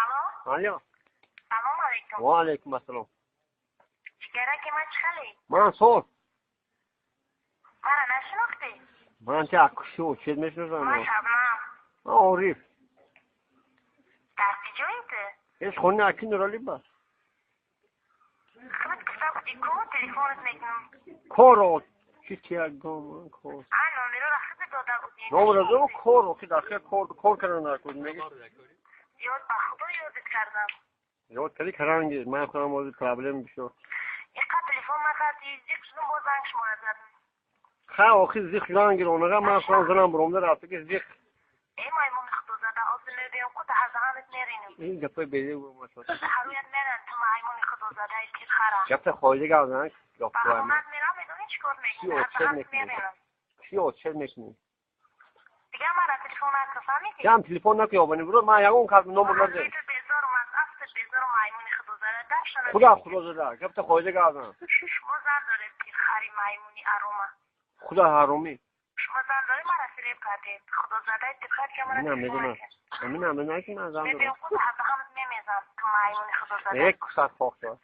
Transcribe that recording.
Алло. Алло. Салом алейкум. Ва алейкум ассалом. Ҷигараки ман, чӣ хеле? Ман соз. Мара нашинохтӣ? Ман чи акшу чиз мешиносам? Ман Шабнам. Ман Ориф. Дар куҷои ту? Ҳеч, хони аки Нурали ба. Худат гуфта будӣ ку, телефонат мекунам. Коро чи тиягом кор. А номероро худат дода будӣ. Номеро кор охи дар кор кардан накун меги. Ёд, ба худо, ёдат кардам. Ёд кардӣ, каранги ман худам ҳозир проблем бисёр. Иқа телефон накардӣ, зиқ шудум, боз занг шуморо задам. Ха, охи зиқ шудан гиронага, ман худам занам буромда рафта ки зиқ. Э, маймуни худозада, ҳозир мебиём ку, даҳардаҳанат меринам. Ин гапои беди. Ҳаруят меран, ту маймуни худозадаи тирхара. Гапта хоида гап зан. Ба хонат мерам, медонӣ чӣ кор мекунӣ? Ҳардаҳанат меринам. Чӣ отшел мекунӣ? Дигар мара телефон накун, фаҳмидӣ? Ям телефон накун, ёбани буро, ман ягон кас номер надорам. Ту безорум, аз афтат безорум, маймуни худозада, дафшана. Худо худозада, гапта хоида гап зан. Шумо зан доред, тирхари маймуни арома. Худо ҳаромӣ. Шумо зан доред, мара фиреб кардед. Худозадаи тирхар, ки мара Намедонам. Намедонам ки ман зан дорам. Мебиём ку, даҳардаҳанат мемезам, ту маймуни худозада. Як кусат хок шавад.